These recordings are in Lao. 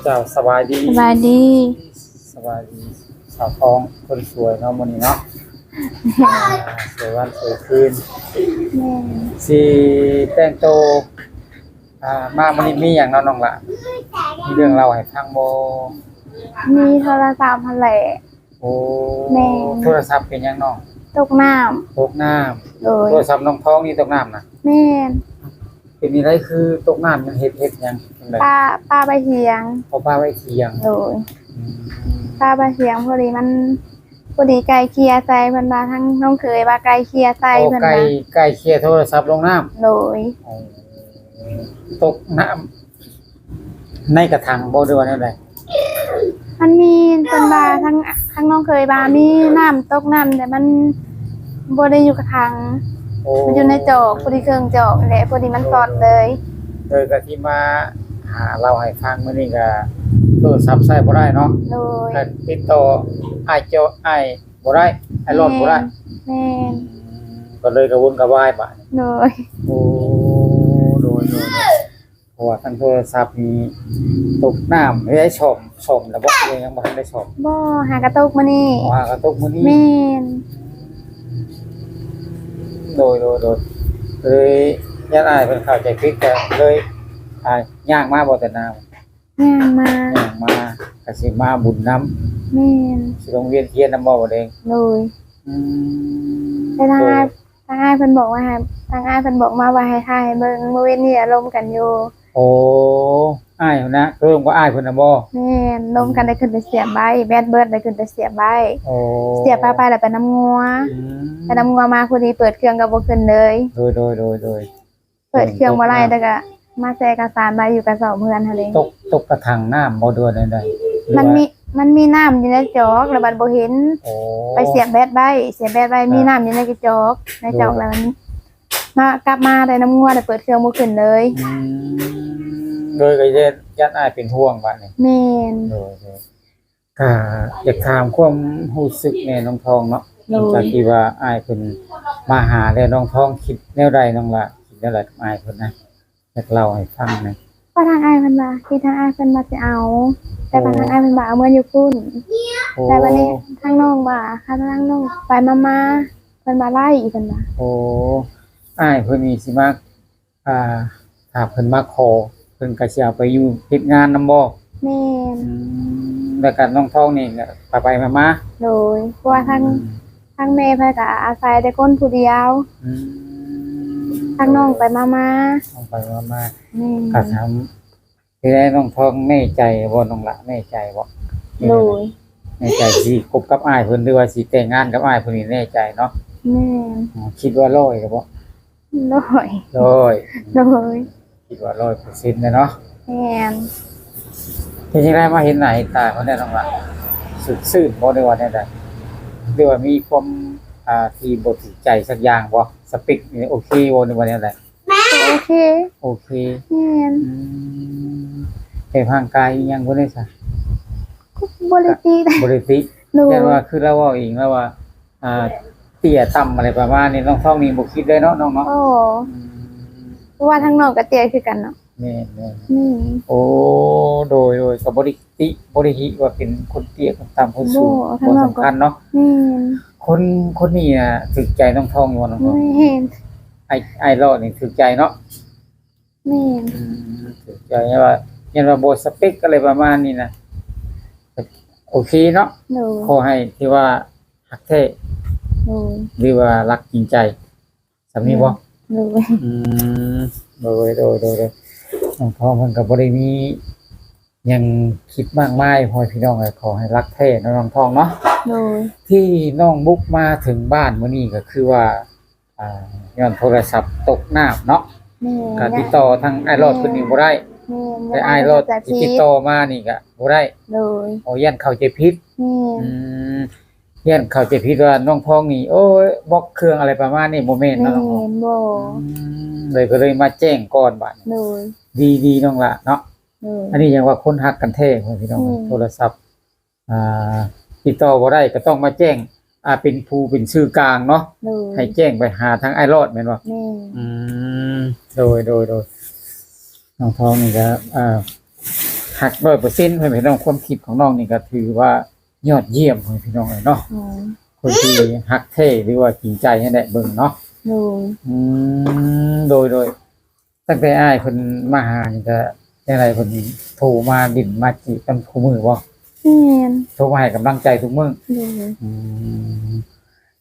ເຈົ້າ ສະບາຍດີ ສະບາຍດີ ສະບາຍດີ ສາວທອງຄົນສວຍເນາະ ມື້ນີ້ເນາະ ອ່າ ສວຍວັນສວຍຄືນ ແມ່ນ ຊິແຕ່ງໂຕ ອ່າ ມາມື້ນີ້ມີຫຍັງເນາະນ້ອງຫຼ້າ? ມີເລື່ອງເລົ່າໃຫ້ຟັງບໍ່? ມີໂທລະສັບຫັ້ນແຫຼະ. ໂອ້ ແມ່ນ ໂທລະສັບເປັນຫຍັງນ້ອງ? ຕົກນ້ຳ ຕົກນ້ຳ ໂດຍ ໂທລະສັບນ້ອງທອງນີ້ຕົກນ້ຳນະ? ແມ່ນ ເປັນຈັ່ງໃດຄືຕົກນ້ຳ? ມັນເຮັດ ເຮັດຫຍັງຈັ່ງໃດ? ປາ ປາໄປຖຽງ ເອົາປາໄປຖຽງ ໂດຍ ອືມ ປາໄປຖຽງ ພໍດີມັນ ພໍດີໄກ່ເຄຍໃສ່ ເພິ່ນວ່າ ທາງນ້ອງເຂີຍວ່າໄກ່ເຄຍໃສ່ ເພິ່ນວ່າ ໄກ່ ໄກ່ເຄຍໂທລະສັບລົງນ້ຳ ໂດຍ ອໍ ຕົກນ້ຳ ໃນກະຖັງບໍ່ ຫຼືວ່າແນວໃດ? ມັນມີ ເພິ່ນວ່າທາງ ທາງນ້ອງເຂີຍວ່າມີນ້ຳຕົກນ້ຳ ແຕ່ມັນບໍ່ໄດ້ຢູ່ກະຖັງ ໂອ້ ມັນຢູ່ໃນຈອກ ພໍດີເຄິ່ງຈອກນີ້ແຫຼະ ພໍດີມັນຊັອດເລີຍ ໂດຍ ກະທີ່ມາຫາເລົ່າໃຫ້ຟັງມື້ນີ້ກະໂທລະສັບໃຊ້ບໍ່ໄດ້ເນາະ ໂດຍ ກະຕິດຕໍ່ອ້າຍເຈົ້າ ອ້າຍບໍ່ໄດ້ ອ້າຍຫຼອດບໍ່ໄດ້ ແມ່ນ ອືມ ກະເລີຍກະວຸ່ນກະວາຍບາດນີ້ ໂດຍ ໂອ້ ໂດຍ ໂດຍ ໂດຍ ເພາະວ່າທັງໂທລະສັບນີ້ຕົກນ້ຳ ໄດ້ສ້ອມ ສ້ອມແລ້ວບໍ່ ຫຼືຍັງບໍ່ທັນໄດ້ສ້ອມ? ບໍ່ ຫາກະຕົກມື້ນີ້ ອໍ ຫາກະຕົກມື້ນີ້ ແມ່ນ ໂດຍ ໂດຍ ໂດຍ ເລີຍຢ້ານອ້າຍເພິ່ນເຂົ້າໃຈຜິດ ກະເລີຍ ອ່າ ຍ່າງມາບໍ່ແຕ່ນາ? ຍ່າງມາ ຍ່າງມາ ກະຊິມາບຸນນຳ ແມ່ນ ຊິລົງວຽນທຽນນຳບໍ່ບາດນີ້? ໂດຍ ອືມ ແຕ່ທາງອ້າຍ ໂດຍ ທາງອ້າຍເພິ່ນບອກວ່າ ທາງອ້າຍເພິ່ນບອກມາວ່າໃຫ້ຖ່າຍໃຫ້ເບິ່ງ ມື້ວານນີ້ອາລົມກັນຢູ່ ໂອ້ ອ້າຍຫັ້ນນະ ລົມກັບອ້າຍເພິ່ນນະບໍ່? ແມ່ນ ລົມກັນໄດ້ຂຶ້ນໄປສຽບໄວ້ ແບັດເບິດໄດ້ຂຶ້ນໄປສຽບໄວ້ ໂອ້ ສຽບໄປ ໄປແລ້ວໄປນຳງົວ ອືມ ໄປນຳງົວມາ ພໍດີເປີດເຄື່ອງກະບໍ່ຂຶ້ນເລີຍ ໂດຍ ໂດຍ ໂດຍ ໂດຍ ເປີດເຄື່ອງບໍ່ໄດ້ ແລ້ວກະມາແຊ່ເອກະສານໄວ້ຢູ່ກະສອບເຮືອນຫັ້ນເອງ ຕົກ ຕົກກະຖັງນ້ຳບໍ່ ຫຼືວ່າແນວໃດ? ມັນມີ ມັນມີນ້ຳຢູ່ໃນຈອກ ແລ້ວບັດບໍ່ເຫັນ ໂອ້ ໄປສຽບແບັດໄວ້ ສຽບແບັດໄວ້ ອ່າ ມີນ້ຳຢູ່ໃນກະຈອກ ໃນຈອກ ໂດຍ ແລ້ວມັນ ມາ ກັບມາໄດ້ນຳງົວ ໄດ້ເປີດເຄື່ອງບໍ່ຂຶ້ນເລີຍ ອືມ ໂດຍ ກະຢ້ານ ຢ້ານອ້າຍເປັນຫ່ວງບາດນີ້ ແມ່ນ ໂດຍ ໂດຍ ກະຢາກຖາມຄວາມຮູ້ສຶກແດ່ນ້ອງທອງເນາະ ໂດຍ ຫຼັງຈາກທີ່ວ່າອ້າຍເພິ່ນມາຫາແລ້ວ ນ້ອງທອງຄິດແນວໃດນ້ອງຫຼ້າ? ຄິດແນວໃດກັບອ້າຍເພິ່ນນະ? ຢາກເລົ່າໃຫ້ຟັງແດ່ ວ່າທາງອ້າຍເພິ່ນວ່າ ທີ່ທາງອ້າຍເພິ່ນວ່າຊິເອົາ ແຕ່ວ່າ ໂອ້ ທາງອ້າຍເພິ່ນວ່າເອົາເມືອຢູ່ພຸ້ນ ໂອ້ ແລ້ວບາດນີ້ທາງນ້ອງວ່າ ຖ້າທາງນ້ອງໄປມາໆ ເພິ່ນວ່າໄລ່ ເພິ່ນວ່າ ໂອ້ ອ້າຍເພິ່ນນີ້ຊິມາ ອ່າ ຖ້າເພິ່ນມາຂໍ ເພິ່ນກະຊິເອົາໄປຢູ່ເຮັດງານນຳບໍ່? ແມ່ນ ອືມ ແລ້ວກະນ້ອງທອງນີ້ກະໄປໆມາໆ ໂດຍ ເພາະວ່າທາງ ອືມ ທາງແມ່ເພິ່ນກະອາໄສແຕ່ຄົນຜູ້ດຽວ ອືມ ທາງນ້ອງໄປມາໆ ນ້ອງໄປມາໆ ແມ່ນ ກະຖາມ ເຮັດໃດນ້ອງທອງແນ່ໃຈບໍ່ນ້ອງຫຼ້າ ແນ່ໃຈບໍ່? ໂດຍ ແນ່ໃຈຊິຄົບກັບອ້າຍເພິ່ນ ຫຼືວ່າຊິແຕ່ງງານກັບອ້າຍເພິ່ນນີ້ ແນ່ໃຈເນາະ? ແມ່ນ ອືມ ຄິດວ່າຮ້ອຍແລ້ວບໍ່? ຮ້ອຍ ຮ້ອຍ ໂດຍ ຄິດວ່າຮ້ອຍເປີເຊັນແລ້ວເນາະ ແມ່ນ ເປັນຈັ່ງໃດມາເຫັນໜ້າເຫັນຕາເພິ່ນແລ້ວນ້ອງຫຼ້າ ສົດຊື່ນບໍ່ ຫຼືວ່າແນວໃດ ຫຼືວ່າມີຄວາມ ອ່າ ທີ່ບໍ່ຖືກໃຈສັກຢ່າງບໍ່ ສະເປັກນີ້ໂອເຄບໍ່ ຫຼືວ່າແນວໃດ? ໂອເຄ ໂອເຄ ແມ່ນ ອືມ ແບບຮ່າງກາຍອີ່ຫຍັງບໍ່ໄດ້ຊະ? ກະບໍ່ໄດ້ຕິ ບໍ່ໄດ້ຕິ ໂດຍ ແຕ່ວ່າຄືລາວເວົ້າເອງລາວວ່າ ອ່າ ເຕ້ຍຕ່ຳ ອະໄລປະມານນີ້ ນ້ອງທອງນີ້ບໍ່ຄິດເລີຍເນາະ ນ້ອງເນາະ ໂອ້ ອືມ ເພາະວ່າທາງນ້ອງກະເຕ້ຍຄືກັນເນາະ ແມ່ນໆ ອືມ ໂອ້ ໂດຍໆ ກະບໍ່ໄດ້ຕິ ບໍ່ໄດ້ຫິວ່າເປັນຄົນເຕ້ຍຄົນຕ່ຳຄົນສູງ ບໍ່ ບໍ່ສຳຄັນເນາະ ແມ່ນ ຄົນ ຄົນນີ້ນະຖືກໃຈນ້ອງທອງຢູ່ບໍ່ນ້ອງ? ແມ່ນ ອ້າຍ ອ້າຍຫຼ້ອດນີ້ຖືກໃຈເນາະ ແມ່ນ ອືມ ຖືກໃຈ ແຕ່ວ່າ ແມ່ນວ່າບໍ່ສະເປັກ ອະໄລປະມານນີ້ນະ ໂອເຄເນາະ ໂດຍ ຂໍໃຫ້ທີ່ວ່າຮັກແທ້ ໂດຍ ຫຼືວ່າຮັກຈິງໃຈ ສ່ຳນີ້ບໍ່? ໂດຍ ອືມ ໂດຍ ໂດຍ ໂດຍ ໂດຍ ນ້ອງທອງເພິ່ນກະບໍ່ໄດ້ມີຫຍັງຄິດມາກມາຍ ພໍ່ແມ່ພີ່ນ້ອງເອີຍ ຂໍໃຫ້ຮັກແທ້ເນາະ ນ້ອງທອງເນາະ ໂດຍ ທີ່ນ້ອງບຸກມາເຖິງບ້ານມື້ນີ້ກະຄືວ່າ ອ່າ ຍ້ອນໂທລະສັບຕົກນ້ຳເນາະ ແມ່ນ ກະຕິດຕໍ່ທາງອ້າຍຫຼອດເພິ່ນນີ້ບໍ່ໄດ້ ແມ່ນ ແຕ່ອ້າຍຫຼອດທີ່ຕິດຕໍ່ມານີ້ກະບໍ່ໄດ້ ໂດຍ ອໍ ຢ້ານເຂົ້າໃຈຜິດ ແມ່ນ ອືມ ຢ້ານເຂົ້າໃຈຜິດວ່ານ້ອງທອງນີ້ ໂອ້ຍ ບລັອກເຄື່ອງ ອະໄລປະມານນີ້ ບໍ່ແມ່ນເນາະ ແມ່ນ ບໍ່ ອືມ ເລີຍ ກະເລີຍມາແຈ້ງກ່ອນບາດນີ້ ໂດຍ ດີໆ ນ້ອງຫຼ້າເນາະ ໂດຍ ອັນນີ້ຍັງວ່າຄົນຮັກກັນແທ້ ພີ່ນ້ອງ ອືມ ໂທລະສັບ ອ່າ ຕິດຕໍ່ບໍ່ໄດ້ກະຕ້ອງມາແຈ້ງ ອ່າ ເປັນຜູ້ເປັນສື່ກາງເນາະ ໂດຍ ໃຫ້ແຈ້ງໄປຫາທາງອ້າຍຫຼອດແມ່ນບໍ່? ແມ່ນ ອືມ ໂດຍ ໂດຍ ໂດຍ ນ້ອງທອງນີ້ກະ ອ່າ ຮັກຮ້ອຍເປີເຊັນ ພໍ່ແມ່ພີ່ນ້ອງ. ຄວາມຄິດຂອງນ້ອງນີ້ກໍຖືວ່າຍອດຢ້ຽມ ພໍ່ແມ່ພີ່ນ້ອງເອີຍເນາະ. ໂດຍ ຄົນທີ່ຮັກແທ້ ຫຼືວ່າຈິງໃຈຫັ້ນແຫຼະເບິ່ງເນາະ. ໂດຍ ອືມ ໂດຍ ໂດຍ. ຕັ້ງແຕ່ອ້າຍເພິ່ນມາຫານີ້ ກໍຈັ່ງໃດ ເພິ່ນໂທມາຫຼິ້ນມາຈີບກັນຄູ່ມື້ບໍ່? ແມ່ນ ໂທມາໃຫ້ກຳລັງໃຈທຸກມື້. ໂດຍ ອືມ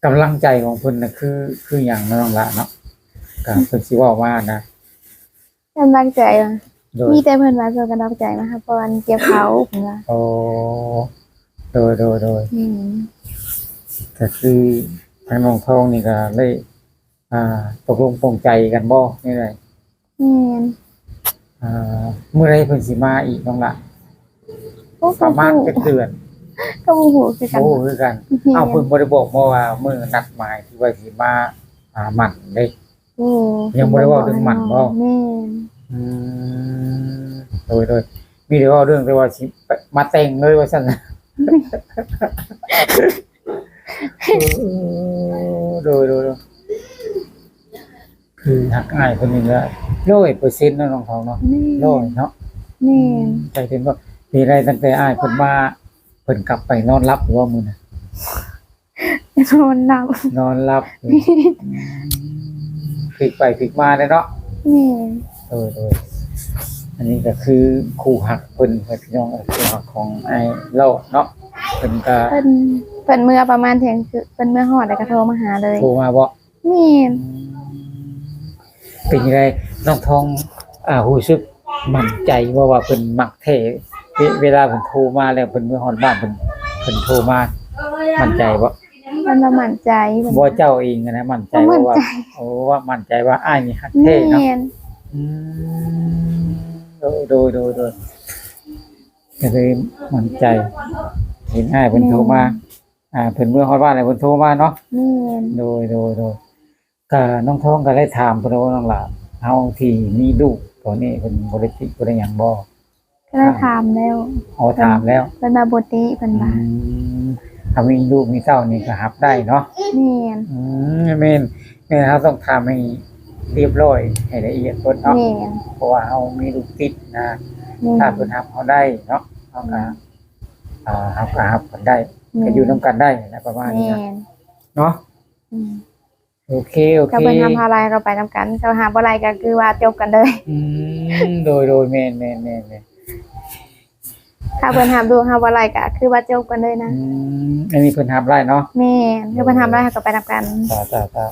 ກຳລັງໃຈຂອງເພິ່ນນະ ຄື ຄືຫຍັງເນາະ ນ້ອງຫຼ້າເນາະ? ກໍເພິ່ນຊິເວົ້າມານະ ກຳລັງໃຈຫວາ? ໂດຍ ມີແຕ່ເພິ່ນວ່າສົ່ງກຳລັງໃຈມາຫາ ເພາະວ່າເຈັບເຂົ່າ ເພິ່ນວ່າ. ໂອ້ ໂດຍ ໂດຍ ໂດຍ. ອືມ ກໍຄືທາງນ້ອງທອງນີ້ກໍໄດ້ ອ່າ ຕົກລົງປົງໃຈກັນບໍ່ ແນວໃດ? ແມ່ນ ອ່າ ມື້ໃດເພິ່ນຊິມາອີກ ນ້ອງຫຼ້າ? ໂອ້ ປະມານຈັກເດືອນ? ກໍບໍ່ຮູ້ຄືກັນ ບໍ່ຮູ້ຄືກັນ. ແມ່ນ ເອົ້າ ເພິ່ນບໍ່ໄດ້ບອກບໍ່ວ່າມື້ນັດໝາຍທີ່ວ່າຊິມາ ອ່າ ໝັ້ນເດ້? ໂອ້ ຍັງບໍ່ໄດ້ເວົ້າເລື່ອງໝັ້ນບໍ່? ແມ່ນ ອືມ ໂດຍ ໂດຍ. ມີແຕ່ເວົ້າເລື່ອງແຕ່ວ່າຊິມາແຕ່ງເລີຍວ່າຊັ້ນ. ເອີ ໂດຍ ໂດຍ ໂດຍ. ຄືຮັກອ້າຍຄົນນີ້ລະຮ້ອຍເປີເຊັນເນາະ ນ້ອງທອງເນາະ. ແມ່ນ ຮ້ອຍເນາະ. ແມ່ນ ອືມ ໃຈເຕັມ. ເປັນໄດ້ ຕັ້ງແຕ່ອ້າຍເພິ່ນມາ ເພິ່ນກັບໄປນອນຫຼັບຢູ່ບໍ່ມື້ນັ້ນ? ນອນຫຼັບ ນອນຫຼັບ. ອືມ ພິກໄປພິກມາເດ້ເນາະ. ແມ່ນ ເອີ ເອີ ອັນນີ້ກໍຄືຄູ່ຮັກເພິ່ນ ພີ່ນ້ອງເອີຍ ຄູ່ຮັກຂອງອ້າຍເລົ່າເນາະ. ເພິ່ນກໍ ເພິ່ນ ເພິ່ນເມືອປະມານທ່ຽງຄືນ ເພິ່ນເມືອຮອດແລ້ວກໍໂທມາຫາເລີຍ. ໂທມາບໍ່? ແມ່ນ ອືມ ເປັນຈັ່ງໃດນ້ອງທອງ ອ່າ ຮູ້ສຶກໝັ້ນໃຈບໍ່ວ່າເພິ່ນມັກແທ້? ເວ ເວລາເພິ່ນໂທມາແລ້ວ ເພິ່ນເມືອຮອດບ້ານ ເພິ່ນ ເພິ່ນໂທມາ ໝັ້ນໃຈບໍ່? ເພິ່ນວ່າໝັ້ນໃຈ ເພິ່ນ ບໍ່ ເຈົ້າເອງນະໝັ້ນໃຈບໍ່ວ່າ? ໂອ້ ວ່າໝັ້ນໃຈວ່າອ້າຍນີ້ຮັກແທ້ເນາະ. ແມ່ນ ອືມ ໂດຍ ໂດຍ ໂດຍ ໂດຍ. ກໍເລີຍໝັ້ນໃຈ ເຫັນອ້າຍເພິ່ນໂທມາ. ແມ່ນ ອ່າ ເພິ່ນເມືອຮອດບ້ານແລ້ວເພິ່ນໂທມາເນາະ. ແມ່ນ ໂດຍ ໂດຍ ໂດຍ. ກະນ້ອງທອງກໍໄດ້ຖາມເພິ່ນແລ້ວບໍ່ ນ້ອງຫຼ້າ ເຮົາທີ່ມີລູກຕອນນີ້ ເພິ່ນບໍ່ໄດ້ຕິບໍ່ໄດ້ຫຍັງບໍ່? ກໍໄດ້ຖາມແລ້ວ. ອໍ ຖາມແລ້ວ ເພິ່ນວ່າບໍ່ຕິ ເພິ່ນວ່າ. ອືມ ຖ້າມີລູກມີເຕົ້ານີ້ກໍຮັບໄດ້ເນາະ. ແມ່ນ ອືມ ແມ່ນ ແມ່ນ ເຮົາຕ້ອງຖາມໃຫ້ຮຽບຮ້ອຍ ໃຫ້ລະອຽດເບິດເນາະ. ແມ່ນ ເພາະວ່າເຮົາມີລູກຕິດນະ. ແມ່ນ ຖ້າເພິ່ນຮັບເຮົາໄດ້ເນາະ ເຮົາກໍ ແມ່ນ ເຮົາກໍຮັບກັນໄດ້. ແມ່ນ ກໍຢູ່ນຳກັນໄດ້ນະ ປະມານນີ້ນະ. ແມ່ນ ເນາະ. ອືມ ໂອເຄ ໂອເຄ ຖ້າເພິ່ນຮັບເຮົາໄດ້ ເຮົາກໍໄປນຳກັນ, ຖ້າເພິ່ນຮັບບໍ່ໄດ້ກໍຄືວ່າຈົບກັນເລີຍ. ອືມ ໂດຍ ໂດຍ ແມ່ນ ແມ່ນ ແມ່ນ ແມ່ນ. ຖ້າເພິ່ນຮັບລູກເຮົາບໍ່ໄດ້ກໍຄືວ່າຈົບກັນເລີຍນະ. ອືມ ອັນນີ້ເພິ່ນຮັບໄດ້ເນາະ. ແມ່ນ ຖ້າເພິ່ນຮັບໄດ້ ເຮົາກໍໄປນຳກັນ. ຈ້າ ຈ້າ ຈ້າ.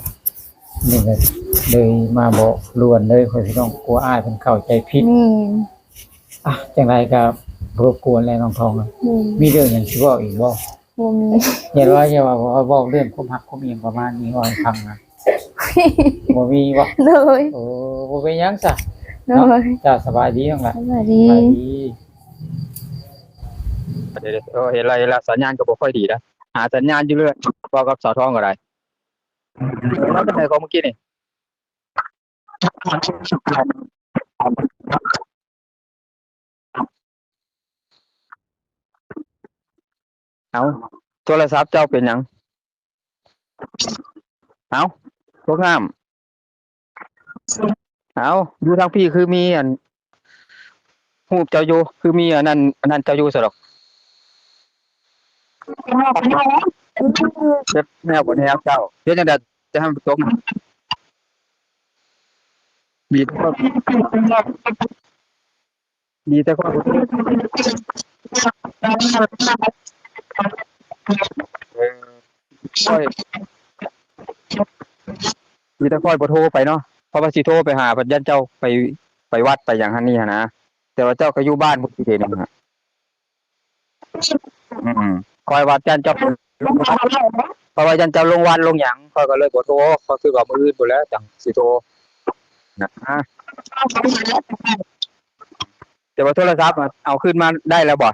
ນີ້ກໍເລີຍມາບອກດ່ວນເລີຍ ຂ້ອຍຊິຕ້ອງ ກົວອ້າຍເພິ່ນເຂົ້າໃຈຜິດ. ແມ່ນ ອ່ະ ຈັ່ງໃດກໍບໍ່ລົບກວນແລ້ວ ນ້ອງທອງ. ແມ່ນ ມີເລື່ອງຫຍັງຊິເວົ້າອີກບໍ່? ບໍ່ມີ. ຢ່າວ່າ ຢ່າວ່າເວົ້າເລື່ອງຄວາມຮັກຄວາມອີ່ຫຍັງປະມານນີ້ ເວົ້າໃຫ້ຟັງນະ. ບໍ່ມີບໍ່? ໂດຍ ໂອ້ ບໍ່ເປັນຫຍັງຊະ. ໂດຍ ເນາະ. ຈ້າ ສະບາຍດີນ້ອງຫຼ້າ. ສະບາຍດີ ສະບາຍດີ. ເອີ ເຫັນລະ ເຫັນລະ ສັນຍານກໍບໍ່ຄ່ອຍດີນະ ຫາສັນຍານຢູ່ເລື້ອຍ ເວົ້າກັບສາວທອງກໍໄດ້. ເປັນໄງຂອງມື້ກີ້ນີ້? ເອົ້າ ໂທລະສັບເຈົ້າເປັນຫຍັງ? ເອົ້າ ຕົກນ້ຳ. ເອົ້າ ຢູ່ທາງພີ້ຄືມີອັນ ຮູບເຈົ້າຢູ່ ຄືມີອັນນັ້ນ ອັນນັ້ນເຈົ້າຢູ່ຊະດອກ. ເຮັດແນວບໍ່ແນວເຈົ້າ ເຮັດຈັ່ງໃດຈະໃຫ້ມັນຕົກ? ມີແຕ່ ມີແຕ່ຂ້ອຍ ເອີ ຂ້ອຍ ມີແຕ່ຂ້ອຍບໍ່ໂທໄປເນາະ ເພາະວ່າຊິໂທໄປຫາ ເພິ່ນຢ້ານເຈົ້າໄປ ໄປວັດໄປຫຍັງຫັ້ນນີ້ຫັ້ນນະ ແຕ່ວ່າເຈົ້າກໍຢູ່ບ້ານພຸ້ນເດນີ້. ອືມ ຂ້ອຍວ່າຢ້ານເຈົ້າ ເພາະວ່າຢ້ານເຈົ້າລົງວັດລົງຫຍັງ ຂ້ອຍກໍເລີຍບໍ່ໂທ ຂ້ອຍຄິດວ່າມື້ອື່ນພຸ້ນແຫຼະຈັ່ງຊິໂທນະ. ແຕ່ວ່າໂທລະສັບເອົາຄືນມາໄດ້ແລ້ວບໍ່?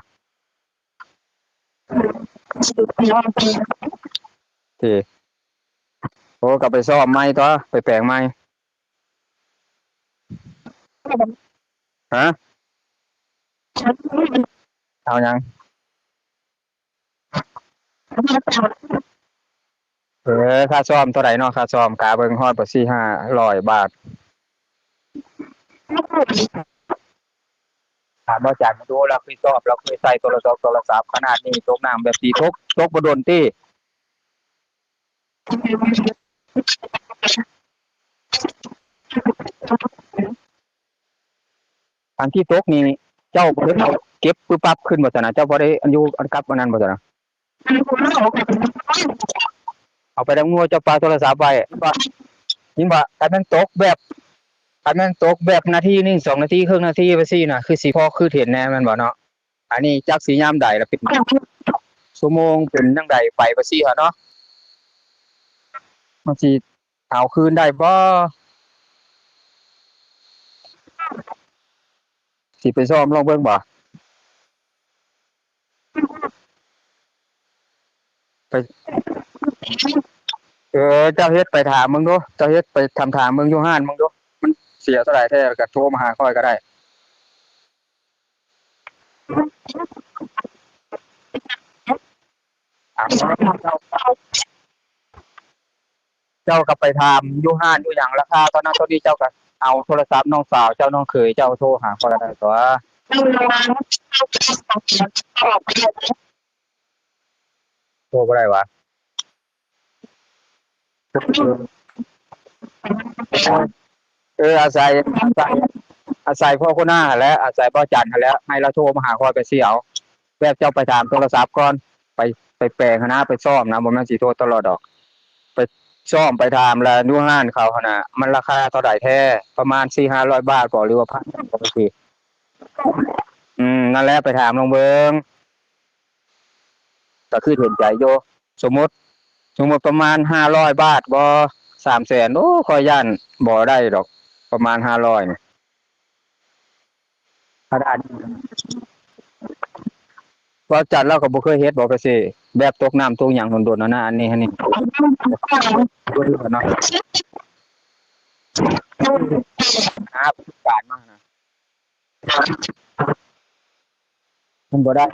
ເອີ ໂອ້ ກໍໄປຊ້ອມໃໝ່ຕົວະ ໄປແປງໃໝ່. ຮະ? ເອົາຫຍັງ? ເອີ ຄ່າຊ້ອມເທົ່າໃດເນາະ? ຄ່າຊ້ອມກະເບິ່ງຮອດບໍ່ ສີ່ຫ້າຮ້ອຍບາດ. າມບໍ່ຈັນດູ ລາວເຄີຍຊອບ ລາວເຄີຍໃຊ້ໂທລະສັບ ໂທລະສັບຂະໜາດນີ້ ຕົກນ້ຳແບບນີ້ ຕົກ ຕົກບໍ່ດົນຕິ? ອັນທີ່ຕົກນີ້ ເຈົ້າບໍ່ໄດ້ເອົາເກັບປຶບປັບຄືນບໍ່ຊັ້ນນະ? ເຈົ້າບໍ່ໄດ້ອັນຢູ່ກັບອັນນັ້ນບໍ່ຊັ້ນນະ? ເອົາໄປນຳງົວ ເຈົ້າປະໂທລະສັບໄວ້ ເຫັນບໍ່? ຄັນແມ່ນຕົກແບບ ຄັນແມ່ນຕົກແບບນາທີໜຶ່ງ ສອງນາທີ ເຄິ່ງນາທີ ແບບຊີ້ນະ ຄືຊິພໍຄືເຫັນແດ່ ແມ່ນບໍ່ເນາະ? ອັນນີ້ຈັກຊິຍາມໃດລະ ເປັນຊົ່ວໂມງ ເປັນຈັ່ງໃດໄປ ແບບຊີ້ຫັ້ນເນາະ ມັນຊິເອົາຄືນໄດ້ບໍ່? ຊິໄປຊອມລອງເບິ່ງບໍ່? ໄປ ເອີ ເຈົ້າເຮັດໄປຖາມເບິ່ງດູ ເຈົ້າເຮັດໄປຖາມ ຖາມເບິ່ງຢູ່ຮ້ານເບິ່ງດູ ມັນເສຍເທົ່າໃດແທ້ ລະກະໂທມາຫາຂ້ອຍກະໄດ້. ເຈົ້າ ເຈົ້າກໍໄປຖາມຢູ່ຮ້ານຢູ່ຫຍັງ ລາຄາເທົ່ານັ້ນເທົ່ານີ້ ເຈົ້າກໍເອົາໂທລະສັບນ້ອງສາວເຈົ້າ ນ້ອງເຂີຍເຈົ້າໂທຫາຂ້ອຍກໍໄດ້ຕົວະ. ໂທບໍ່ໄດ້ຫວາ? ເອີ ອາໄສ ອາໄສ ອາໄສພໍ່ຫົວໜ້າຫັ້ນແຫຼະ ອາໄສບ່າວຈັນຫັ້ນແຫຼະ ໃຫ້ລາວໂທມາຫາຂ້ອຍ ຂ້ອຍຊິເອົາ ແບບເຈົ້າໄປຖາມໂທລະສັບກ່ອນ ໄປ ໄປແປງຫັ້ນນະ ໄປຊອມນະ ບໍ່ແມ່ນຊິໂທຕະຫຼອດດອກ ໄປຊອມໄປຖາມລະຢູ່ຮ້ານເຂົາຫັ້ນນະ ມັນລາຄາເທົ່າໃດແທ້ ປະມານສີ່ຫ້າຮ້ອຍບາດບໍ ຫຼືວ່າພັນບາດບໍ ອືມ ນັ້ນແຫຼະ ໄປຖາມລອງເບິ່ງ. ກໍຄືເຫັນໃຈຢູ່ ສົມມຸດ ສົມມຸດປະມານຫ້າຮ້ອຍບາດບໍ ສາມແສນ ໂອ້ ຂ້ອຍຢ້ານບໍ່ໄດ້ດອກ ປະມານຫ້າຮ້ອຍນີ້ ຂະໜາດ ບ່າວຈັນລາວກໍບໍ່ເຄີຍເຮັດບໍ ໄປຊິ ແບບຕົກນ້ຳຕົກຫຍັງດົນໆ ຫັ້ນນະ ອັນນີ້ ອັນນີ້ ເນາະ ຫາປະສົບການມານະ. ມັນບໍ່ໄດ້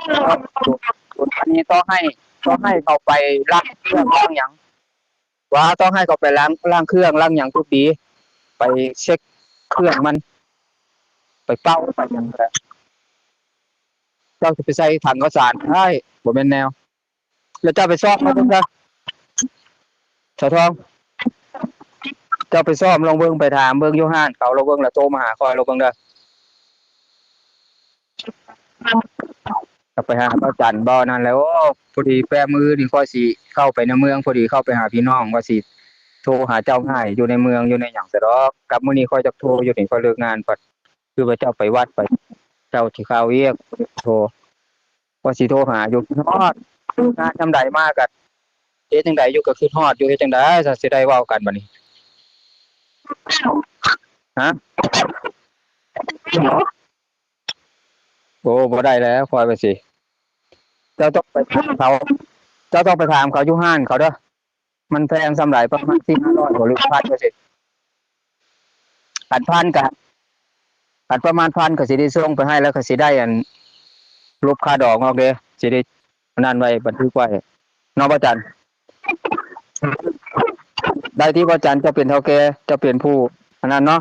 ອັນນີ້ຕໍ່ໃຫ້ ຕໍ່ໃຫ້ເຂົາໄປລ້າງເຄື່ອງລ້າງຫຍັງ ວ່າຕ້ອງໃຫ້ເຂົາໄປລ້າງ ລ້າງເຄື່ອງລ້າງຫຍັງທຸກປີ ໄປເຊັກເຄື່ອງມັນ ໄປເປົ່າໄປຫຍັງກໍໄດ້ ເຈົ້າຊິໄປໃສ່ຖັງເຂົ້າສານ ອ້າຍ ບໍ່ແມ່ນແນວ. ແລ້ວເຈົ້າໄປຊອກມາເບິ່ງຊະ ສາວທອງ ເຈົ້າໄປຊອກລອງເບິ່ງ ໄປຖາມເບິ່ງຢູ່ຮ້ານເຂົາລອງເບິ່ງ ແລ້ວໂທມາຫາຂ້ອຍລອງເບິ່ງເດີ. ກໍໄປຫາບ່າວຈັນບໍ່ນັ້ນແຫຼະ ໂອ້ ພໍດີແປມື້ນີ້ຂ້ອຍຊິເຂົ້າໄປໃນເມືອງ ພໍດີເຂົ້າໄປຫາພີ່ນ້ອງ ວ່າຊິໂທຫາເຈົ້າງ່າຍ ຢູ່ໃນເມືອງຢູ່ໃນຫຍັງຊະດອກ ກັບມື້ນີ້ຂ້ອຍຈັກໂທຢູ່ນີ້ ຂ້ອຍເລີກງານພັດ ຄືວ່າເຈົ້າໄປວັດໄປ ເຈົ້າຊິເຂົ້າວຽກ ໂທ ວ່າຊິໂທຫາຢູ່ ຄິດຮອດ ເລີກງານຍາມໃດມາກະເຮັດຈັ່ງໃດຢູ່ ກະຄິດຮອດຢູ່ ເຮັດຈັ່ງໃດ ຊິໄດ້ເວົ້າກັນບາດນີ້ ຮະ? ໂອ້ ບໍ່ໄດ້ແລ້ວ ຂ້ອຍວ່າຊິ ເຈົ້າຕ້ອງໄປຖາມເຂົາ ເຈົ້າຕ້ອງໄປຖາມເຂົາຢູ່ຮ້ານເຂົາເດີ. ມັນແພງສ່ຳໃດ? ປະມານສີ່ຫ້າຮ້ອຍບໍ ຫຼືພັນ ວ່າຊິ ຄັນພັນກະ ຄັນປະມານພັນກະຊິໄດ້ສົ່ງໄປໃຫ້ ແລ້ວກະຊິໄດ້ອັນ ລົບຄ່າດອງອອກເດ້ ຊິໄດ້ອັນນັ້ນໄວ້ ບັນທຶກໄວ້ເນາະ ບ່າວຈັນ. ໄດ້ຕິ ບ່າວຈັນ ເຈົ້າເປັນເຖົ້າແກ່ ເຈົ້າເປັນຜູ້ອັນນັ້ນເນາະ.